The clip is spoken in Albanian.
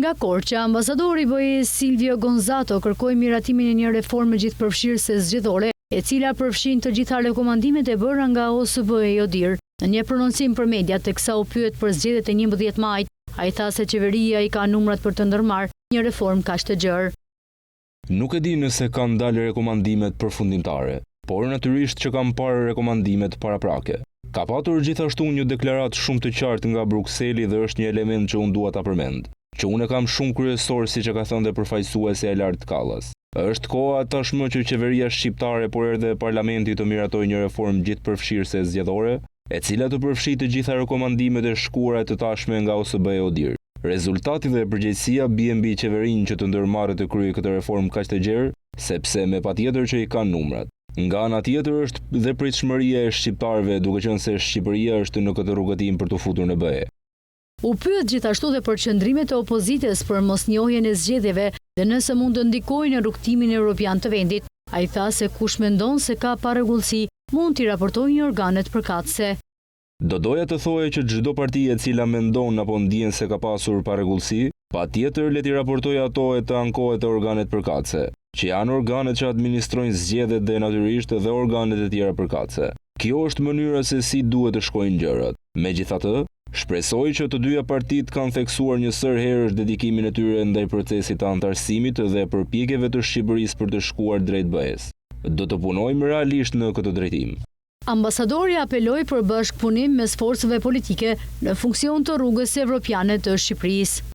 Nga Korça, ambasadori i BE-së Silvio Gonzato kërkoi miratimin e një reforme gjithëpërfshirëse zgjedhore, e cila përfshin të gjitha rekomandimet e bëra nga OSBE-ODIHR. Në një prononcim për mediat, teksa u pyet për zgjedhjet e 11 majit, ai tha se qeveria i ka numrat për të ndërmarrë një reformë kaq të gjerë. Nuk e di nëse kanë dalë rekomandimet përfundimtare, por natyrisht që kam parë rekomandimet paraprake. Ka patur gjithashtu një deklaratë shumë të qartë nga Brukseli dhe është një element që unë dua ta përmend, që unë e kam shumë kryesor siç e ka thënë dhe përfaqësuesja e lartë Kallas. Është koha tashmë që qeveria shqiptare por edhe parlamenti të miratojë një reformë gjithëpërfshirëse zgjedhore, e cila të përfshijë të gjitha rekomandimet e shkuara e të tashme nga OSBE-ODIHR. Rezultati dhe përgjegjësia bie mbi qeverinë që të ndërmarrë të kryejë këtë reformë kaq të gjerë, sepse me patjetër që i kanë numrat. Nga ana tjetër është dhe pritshmëria e shqiptarëve duke qenë se Shqipëria është në këtë rrugëtim për t'u futur në BE. U pyet gjithashtu dhe për qëndrimet e opozitës për mosnjohjen e zgjedhjeve dhe nëse mund të ndikojnë në rrugëtimin europian të vendit. Ai tha se kush mendon se ka parregullsi mund t'i raportojë në organet përkatëse. Do doja të thoja që çdo parti e cila mendon apo ndjen se ka pasur parregullsi, patjetër le t'i raportojë ato e të ankohet te organet përkatëse, që janë organet që administrojnë zgjedhjet dhe natyrisht dhe organet e tjera përkatëse. Kjo është mënyra se si duhet të shkojnë gjërat. Megjithatë, shpresoj që të dyja partitë kanë theksuar një sërë herësh dedikimin e tyre ndaj procesit të anëtarësimit dhe përpjekjeve të Shqipërisë për të shkuar drejt BE-së. Do të punojmë realisht në këtë drejtim. Ambasadori apeloi për bashkëpunim mes forcave politike në funksion të rrugës evropiane të Shqipërisë.